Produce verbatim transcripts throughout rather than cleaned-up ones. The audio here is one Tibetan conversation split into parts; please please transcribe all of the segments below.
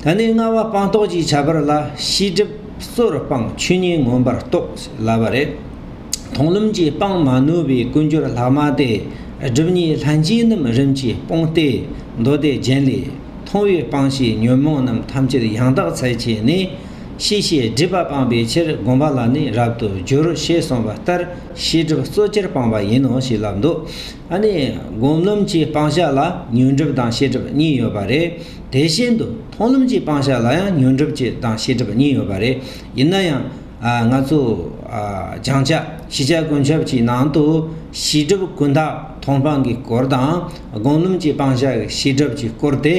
ད་ནི་ལྔ་བ་སྤངས་རྟོགས་ཀྱི་ཁྱད་པར་ལ། ཤེས་སྒྲིབ་གཙོར་སྤངས་ཆོས་ཉིད་མངོན་པར་རྟོགས་ལབ་པ་རེད། མཐོང་ལམ་གྱིས་སྤང་མ་ནུས་པའི་ཀུན་སྦྱོར་ལྷག་མ་སྟེ། སྒྲིབ་གཉིས་ལྷན་སྐྱེས་རྣམས་རིམ་གྱིས་སྤོང་སྟེ། མདོ་སྡེ་རྒྱན་ལས། མཐོང་བས་སྤང་བྱའི་ཉོན་མོངས་རྣམས་ཐམས་ཅད་ཡང་དག་འཚལ་བྱས་ནས། ཤེས་བྱའི་སྒྲིབ་པ་སྤངས་པའི་ཕྱིར། བསྒོམ་པ་ལ་ནི་རབ་ཏུ་སྦྱོར། ཞེས་གསུངས་པ་ལྟར་ཤེས་སྒྲིབ་གཙོ་ཆེར་སྤངས་པ་ཡིན་ནོ་ཞེས་ལབ་འདུག་ཨ་ནི་སྒོམ་ལམ་གྱི་སྤང་བྱ་ལ་ཉོན་སྒྲིབ་དང་ཤེས་སྒྲིབ་གཉིས་ཡོད་པ་རེད། དེ་བཞིན་དུ་མཐོང་ལམ་གྱི་སྤང་བྱ་ལ་ཡང་ཉོན་སྒྲིབ་ཀྱི་དང་ཤེས་སྒྲིབ་གཉིས་ཡོད་པ་རེད། ཡིན་ན་ཡང་། ཨ། ང་ཚོ། ཨ། སྦྱང་བྱ་ཤེས་བྱ་ཀུན་ཁྱབ་ཀྱི་ནང་དུ་ཤེས་སྒྲིབ་ཀུན་བཏགས་མཐོང་སྤང་གི་སྐོར་དང་། སྒོམ་ལམ་གྱི་སྤང་བྱ་གི་ཤེས་སྒྲིབ་ཀྱི་སྐོར་དེ།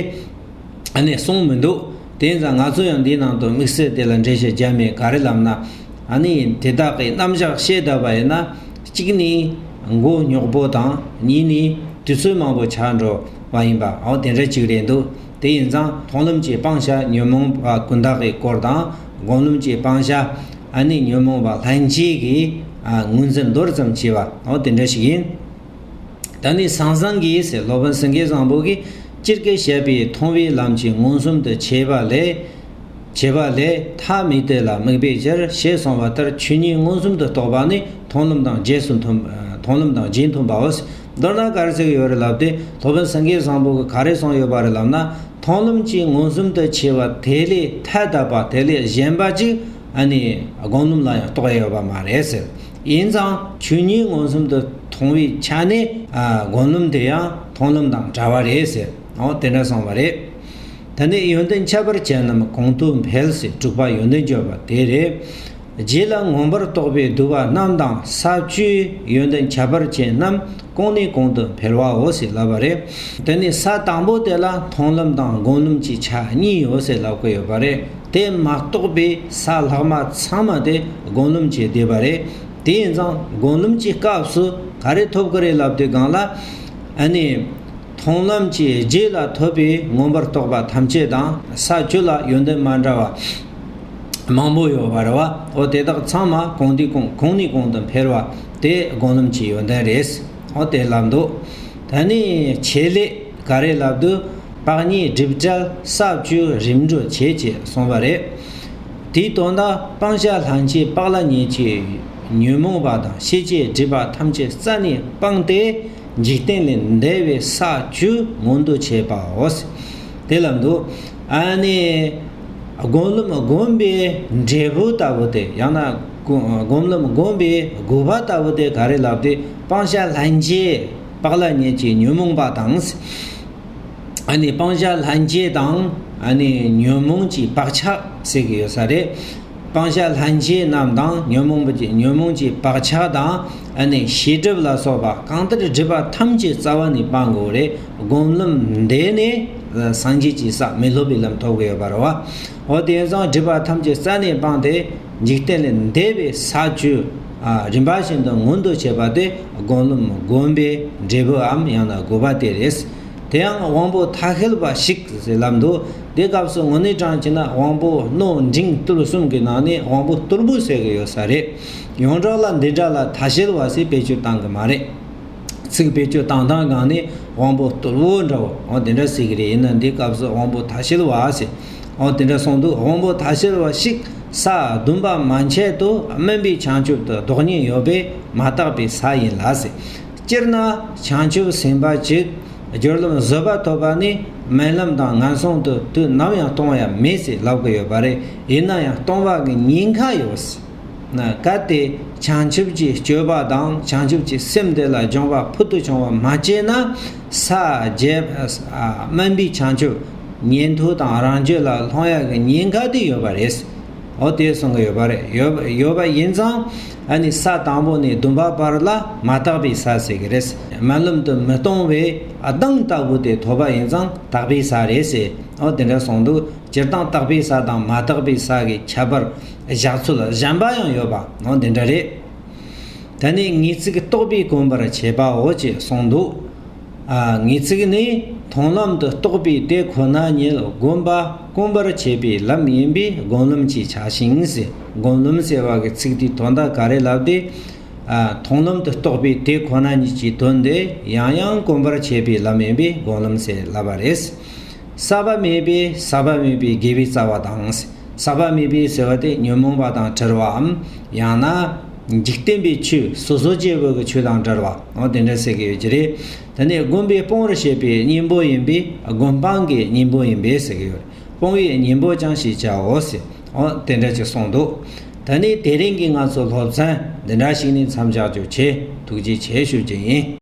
ཨ་ནི་གསུངས་མི་འདུག་དེ་ཡིན་ཙང་ང་ཚོ་ཡང་འདིའི་ནང་དུ་དམིགས་བསལ་དེ་ལ་འགྲེལ་བཤད་བརྒྱབ་མེད། ག་རེ་ལབ་ན། ཨ་ནི་དེ་དག་གི་རྣམ་གཞག་བཤད་བསྡད་པ་ཡིན་ན། གཅིག་ནི་མགོ་རྙོག་པོ་དང་། གཉིས་ནི་དུས་ཚོད་མང་པོ་ཆགས་འགྲོ་བ་ཡིན་པ། འོ་དེ་འདྲ་གཅིག་རེད་འདུག་དེ་ཡིན་ཙང་མཐོང་ལམ་གྱི་སྤང་བྱ་ཉོན་མོངས་པ་ཀུན་བཏགས་ཀྱི་སྐོར་དང་། སྒོམ་ལམ་གྱི་སྤང་བྱ་ཨ་ནི་ཉོན་མོངས་པ་ལྷན་སྐྱེས་ཀྱི། ཨ། ངོས་འཛིན་མདོར་ཙམ་བྱས་པ། འོ་དེ་འདྲ་ཞིག་ཡིན། ད་ནི་ཟང་ཟིང་གིས་ཟེར། སློབ་དཔོན་སེང་གེ་བཟང་པོ་གིས་སྤྱིར་སྐད་བཤད་པའི་མཐོང་བའི་ལམ་གྱི་མངོན་སུམ་དུ་བྱེད་པ་ལས། བྱེད་པ་ལས་ཐ་མི་དད་ལ་དམིགས་པའི་ཕྱིར། ཞེས་གསུངས་པ་ལྟར་ཆོས་ཉིད་མངོན་སུམ་དུ་རྟོགས་པ་ནི་མཐོང་ལམ་དང་རྗེས་སུ་མཐུན། མཐོང་ལམ་དང་རྗེས་མཐུན་པའོ། མདོར་ན་ག་རེ་ཟེར་གྱི་ཡོད་རེད་ལབ་དུས། སློབ་དཔོན་སེང་གེ་བཟང་པོ་གིས་ག་རེ་གསུངས་ཡོད་པ་རེད་ལབ་ན། མཐོང་ལམ་གྱི་མངོན་སུམ་དུ་བྱེད་པ་དེ་ལས་ཐ་དད་པ་དེ་ལས་གཞན་པ་ཅིག་ཨ་ནི་སྒོམ་ལམ་ལ་ཡང་རྟོགས་ཡོད་པ་མ་རེད་ཟེར། ཡིན་ཙང་ཆོས་ཉིད་མངོན་སུམ་དུ་མཐོང་བའི་ཆ་ནས། ཨ། སྒོམ་ལམ་དེ་ཡང་མཐོང་ལམ་དང་འདྲ་བ་རེད་ཟེར། འོ་དེ་འདྲ་གསུངས་པ་རེད། ད་ནི་ཡོན་ཏན་ཁྱད་པར་ཅན་རྣམས་གོང་དུ་འཕེལ་ཟེར། དྲུག་པ་ཡོན་ཏན་བརྗོད་པ་དེ་རེད། རྗེས་ལ་མངོན་པར་རྟོགས་པའི་བསྡུ་བ་རྣམས་དང་ས་བཅུའི་ཡོན་ཏན་ཁྱད་པར་ཅན་རྣམས་གོང་ནས་གོང་དུ་འཕེལ་བའོ་ཞེས་ལབ་པ་རེད། དེ་ནི་ས་དང་པོ་དེ་ལ་མཐོང་ལམ་དང་སྒོམ་ལམ་གྱི་ཆ་གཉིས་ཡོད་ཞེས་ལབ་ཀྱི་ཡོད་པ་རེད། དེ་མ་གཏོགས་པའི་ས་ལྷག་མ་ཚང་མ་དེ་སྒོམ་ལམ་གྱི་སྡེ་པ་རེད། དེ་ཡིན་ཙང་སྒོམ་ལམ་གྱི་སྐབས་སུ་ག་རེ་ཐོབ་ཀྱི་རེད་ལབ་དུས་སྒང་ལ། ཨ་ནི། མཐོང་ལམ་གྱི་རྗེས་ལ་ཐོབ་པའི་མངོན་པར་རྟོགས་པ་ཐམས་ཅད་དང་། ས་བཅུ་ལ་ཡོན་ཏན་མ་འདྲ་བ་མང་པོ་ཡོད་པ་རེད་བ། འོ་དེ་དག་ཚང་མ་གོང་དུ་གོང་གོང་ནས་གོང་དུ་འཕེལ་བ་དེ་སྒོམ་ལམ་གྱི་ཡོན་ཏན་རེད། འོ་དེ་ལབ་འདུག་ད་ནི་ཆེད་ལས་ག་རེ་ལབ་དུས། དཔག་ཉིད་སྒྲིབ་བྲལ་ས་བཅུ་རིམ་གྲོ་བྱེད་ཅེས་གསུངས་པ་རེད། དེའི་དོན་དག་སྤང་བྱ་ལྷན་སྐྱེས་སྤགས་ལ་ཉེ་ཆའི་ཉོན་མོངས་པ་དང་ཤེས་བྱའི་སྒྲིབ་པ་ཐམས་ཅད་རྩ་ནས་སྤངས་ཏེ། འཇིག་རྟེན་ལས་འདས་པའི་ས་བཅུ་མངོན་དུ་བྱེད་པའོ། དེ་ལ་འདུག་ཨ་ནི། སྒོམ་ལམ་བསྒོམས་པའི་འབྲས་བུ་ལྟ་བུ་དེ། ཡང་ན་སྒོམ་ལམ་བསྒོམས་པའི་དགོས་པ་ལྟ་བུ་དེ་ག་རེ་ལབ་དུས། སྤང་བྱ་ལྷན་སྐྱེས་སྤགས་ལ་ཉེ་ཆའི་ཉོན་མོངས་པ་དང་། ཨ་ནི་སྤང་བྱ་ལྷན་སྐྱེས་དང་། ཨ་ནི་ཉོན་མོངས་ཀྱི་བག་ཆགས་ཟེར་གྱི་ཡོད་ས་རེད། སྤང་བྱ་ལྷན་སྐྱེས་རྣམས་དང་ཉོན་མོངས་པ་གྱི་ཉོན་མོངས་ཀྱི་བག་ཆགས་དང་། ཨ་ནི་ཤེས་སྒྲིབ་ལ་སོགས་པ་གང་ལྟར་སྒྲིབ་པ་ཐམས་ཅད་རྩ་བ་ནས་སྤང་དགོས་རེད། སྒོམ་ལམ་འདི་ནས་སངས་རྒྱས་ཀྱི་ས་མི་སློབ་པའི་ལམ་ཐོབ་ཀྱི་ཡོད་པ་རེད་བ། འོ་དེ་ཡིན་ཙང་སྒྲིབ་པ་ཐམས་ཅད་རྩ་ནས་སྤངས་ཏེ། འཇིག་རྟེན་ལས་འདས་པའི་ས་བཅུ། ཨ། རིམ་པ་བཞིན་དུ་མངོན་དུ་བྱེད་པ་དེ་སྒོམ་ལམ་བསྒོམས་པའི་འབྲས་བུའམ་ཡང་ན་དགོས་པ་དེ་རེད། དེ་ཡང་དབང་པོ་ཐ་ཤལ་བ་ཞིག་ཟེར་ལབ་འདུག་དེ་སྐབས་སུ་དངོས་གནས་དྲང་བྱས་ན་དབང་པོ་རྣོ་འབྲིང་རྟུལ་གསུམ་གྱི་ནང་ནས་དབང་པོ་རྟུལ་པོ་ཟེར་གྱི་ཡོད་ས་རེད། ཡོངས་གྲགས་ལ་འདི་འདྲ་ལ་ཐ་ཤལ་བ་ཟེར་བེད་སྤྱོད་བཏང་གི་མ་རེད། ཚིག་བེད་སྤྱོད་བཏང་སྟངས་སྒང་ནས་དབང་པོ་རྟུལ་པོ་འདྲ་བོ། འོ་དེ་འདྲ་ཟེར་གྱི་རེད། ཡིན་ན་འདི་སྐབས་སུ་དབང་པོ་ཐ་ཤལ་བ་ཟེར། འོ་དེ་འདྲ་གསུངས་འདུག་དབང་པོ་ཐ་ཤལ་བ་ཞིག་ས་བདུན་པ་མན་ཆད་དུ་དམན་པའི་བྱང་ཆུབ་ཏུ་ལྡོག་ཉེན་ཡོད་པས་མ་བརྟགས་པའི་ས་ཡིན་ལ་ཟེར། སྤྱིར་ན་བྱང་ཆུབ་སེམས་དཔའ་ཅིག་སྦྱོར་ལམ་བཟོད་པ་ཐོབ་པ་ནི་དམན་ལམ་དང་ངན་སོང་དུ་དུས་ནམ་ཡང་གཏོང་ཡ་མེད་ཟེར་ལབ་ཀྱི་ཡོད་པ་རེད། ཡིན་ན་ཡང་གཏོང་བ་གི་ཉེན་ཁ་ཡོད་ཟེར། ན་གལ་ཏེ་བྱང་ཆུབ་ཀྱི་སྤྱོད་པ་དང་བྱང་ཆུབ་ཀྱི་སེམས་དེ་ལ་སྦྱོང་བ་ཕུལ་དུ་བྱུང་བ་མ་བྱས་ན། ས་བརྒྱད་དམན་པའི་བྱང་ཆུབ་ཉན་ཐོས་དང་རང་རྒྱུད་ལ་ལྷུང་ཡག་གི་ཉེན་ཁ་དེ་ཡོད་པ་རེད། འོ་དེ་གསུང་གི་ཡོད་པ་རེད། ཡོད་ཡོད་པ་ཡིན་ཙང་། ཨ་ནི་ས་དང་པོ་ནས་བདུན་པ་བར་ལ་མ་དག་པའི་ས་ཟེར་གི་རེད། དམན་ལམ་དུ་མི་གཏོང་བའི་གདེང་ལྟ་བུ་དེ་ཐོབ་པ་ཡིན་ཙང་དག་པའི་ས་རེད་ཟེར། འོ་དེ་འདྲ་གསུངས་འདུག་སྤྱིར་བཏང་དག་པའི་ས་དང་མ་དག་པའི་ས་གི་ཁྱད་པར་བཞག་ཚུལ་གཞན་པ་ཡང་ཡོད་པ། འོ་འདི་འདྲ་རེད། ད་ནི་ངེས་ཚིག་རྟོགས་པས་གོམས་པར་བྱེད་པའོ་ཅེས་གསུངས་འདུག་ཨ། ངེས་ཚིག་ནི་མཐོང་ལམ་དུ་རྟོགས་པས་དེ་ཁོ་ན་ཉིད་བསྒོམ་པ་གོམས་པར་བྱེད་པའི་ལམ་ཡིན་པས་སྒོམ་ལམ་གྱི་ཆ་ཤིང་ཟེར། སྒོམ་ལམ་ཟེར་བ་གི་ཚིག་དེའི་དོན་དག་ག་རེ་ལབ་དེ། ཨ། མཐོང་ལམ་དུ་རྟོགས་པས་དེ་ཁོ་ན་ཉིད་ཀྱི་དོན་དེ་ཡང་ཡང་གོམས་པར་བྱེད་པའི་ལམ་ཡིན་པས་སྒོམ་ལམ་ཟེར་ལབ་པ་རེད། ཟག་པ་མེད་པའི་ཟག་པ་མེད་པའི་དགེ་བའི་རྩ་བ་དང་། ཟག་པ་མེད་པའི་ཟེར་བ་དེ་ཉོན་མོངས་པ་དང་བྲལ་བའམ། ཡང་ན་འཇིག་རྟེན་པའི་ཆོས་སོ་སོ་སྐྱེ་བོ་གི་ཆོས་དང་བྲལ་བ། འོ་དེ་འདྲ་ཟེར་གི་ཡོད་ཀྱི་རེད། དེ་ནས་བསྒོམ་པས་སྤོང་བར་བྱེད་པའི་གཉེན་པོ་ཡིན་པས། སྒོམ་སྤང་གི་གཉེན་པོ་ཡིན་པས་ཟེར་གི་ཡོད་རེད། སྤོང་བའི་གཉེན་པོ་ཀྱང་ཞེས་བྱའོ་ཟེར། འོ་དེ་འདྲ་ཅིག་གསུངས་འདུག་དེ་ནས་དེ་རིང་གི་ང་ཚོ་སློབ་ཚན་འདི་འདྲ་ཞིག་ནས་མཚམས་འཇོག་རྒྱུ་བྱེད། ཐུགས་རྗེ་ཆེ་ཞུ་རྒྱུ་ཡིན།